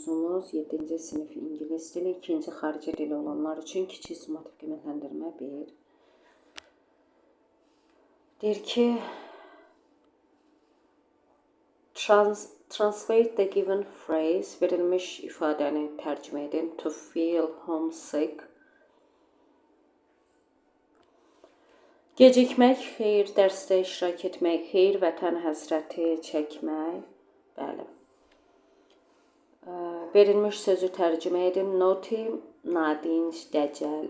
Mövzumuz 7-ci sinif ingilis dili, ikinci xarici dili olanlar üçün kiçik summativ qiymətləndirmə 1. Deyir ki, translate the given phrase, verilmiş ifadəni tərcümə edin. To feel homesick. Gecikmək, xeyir, dərsdə iştirak etmək, xeyir, vətən həsrəti çəkmək. Bəli. Verilmiş sözü tərcümə edin. Naughty, nadinc, dəcəl.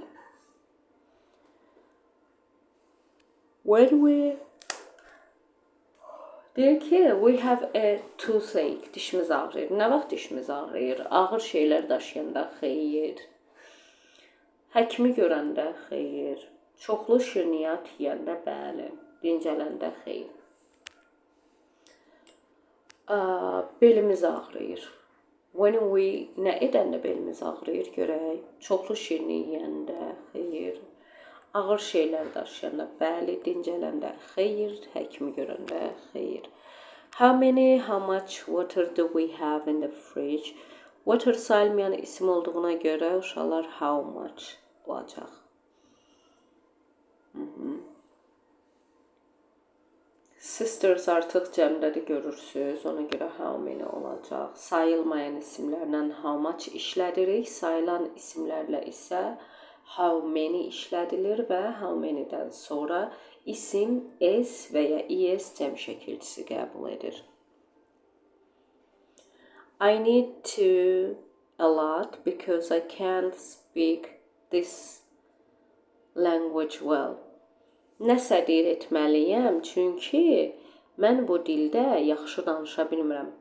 When we Deyir ki, we have a toothache. Dişimiz ağrıyır. Nə vaxt dişimiz ağrıyır? Ağır şeylər daşıyanda xeyir. Həkimi görəndə xeyir. Çoxlu şirniyyat yeyəndə bəli. Dincələndə xeyir. Belimiz ağrıyır. When we nə edəndə belimiz ağrıyır görək. Çoxlu şirini yeyəndə xeyir. Ağır şeylər daşıyanda bəli, dincələndə xeyir, həkimi görəndə xeyir. How many, how much water do we have in the fridge? Water sayılmayan isim olduğuna görə uşaqlar how much olacaq. Sisters artıq cəmdədir görürsüz. Ona görə how many olacaq. Sayılmayan isimlərlə how much işlədirik. Sayılan isimlərlə isə how many işlədilir və how many-dən sonra isim s və ya es cəm şəkilçisi qəbul edir. I need to a lot because I can't speak this language well. Nəsə deyir etməliyəm, çünki mən bu dildə yaxşı danışa bilmirəm.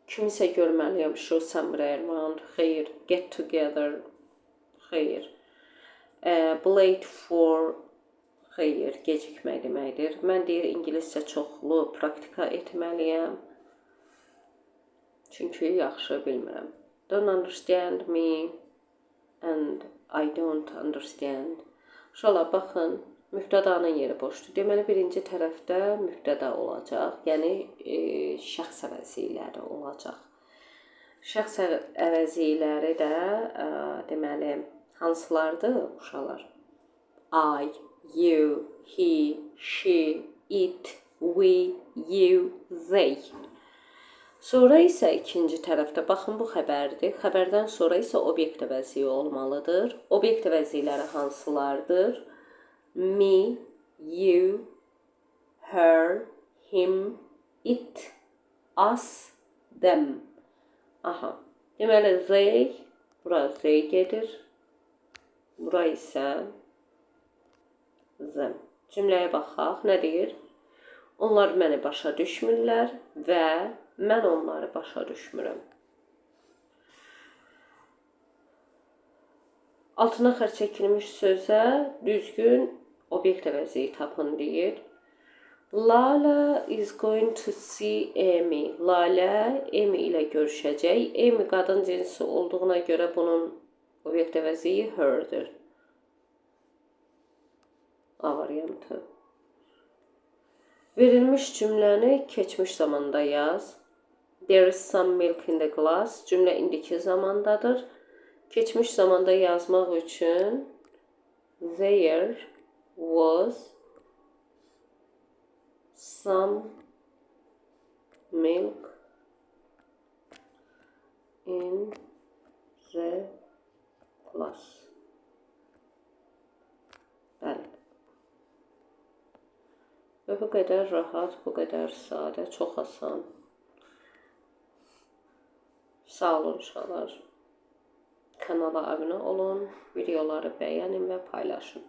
Kimisə görməliyəm, show somewhere around, xeyir, get together, xeyir. Late for, xeyir, gecikmək deməkdir. Mən deyir ingiliscə çoxlu praktika etməliyəm. Çünki yaxşı bilmirəm. Don't understand me and I don't understand. Uşaqlar, baxın, mübtədanın yeri boşdur. Deməli, birinci tərəfdə mübtəda olacaq, yəni şəxs əvəzlikləri olacaq. Şəxs əvəzlikləri də deməli, hansılardır uşaqlar? I, you, he, she, it, we, you, they. Sonra isə ikinci tərəfdə, baxın, bu xəbərdir. Xəbərdən sonra isə obyekt əvəzliyi olmalıdır. Obyekt əvəzlikləri hansılardır? Me, you, her, him, it, us, them. Aha. Deməli, they, bura they gedir. Bura isə them. Cümləyə baxaq. Nə deyir? Onlar məni başa düşmürlər və mən onları başa düşmürəm. Altına xətt çəkilmiş sözə düzgün obyekt əvəzliyi tapın deyir. Lala is going to see Amy. Lalə Amy ilə görüşəcək. Amy qadın cinsi olduğuna görə bunun obyekt əvəzliyi her'dir. A variantı. Verilmiş cümləni keçmiş zamanda yaz. There is some milk in the glass. Cümlə indiki zamandadır. Keçmiş zamanda yazmaq üçün there was some milk in the glass. Bəli. Və bu qədər rahat, bu qədər sadə, çox asan. Sağ olun uşaqlar. Kanala abunə olun, videoları bəyənin və paylaşın.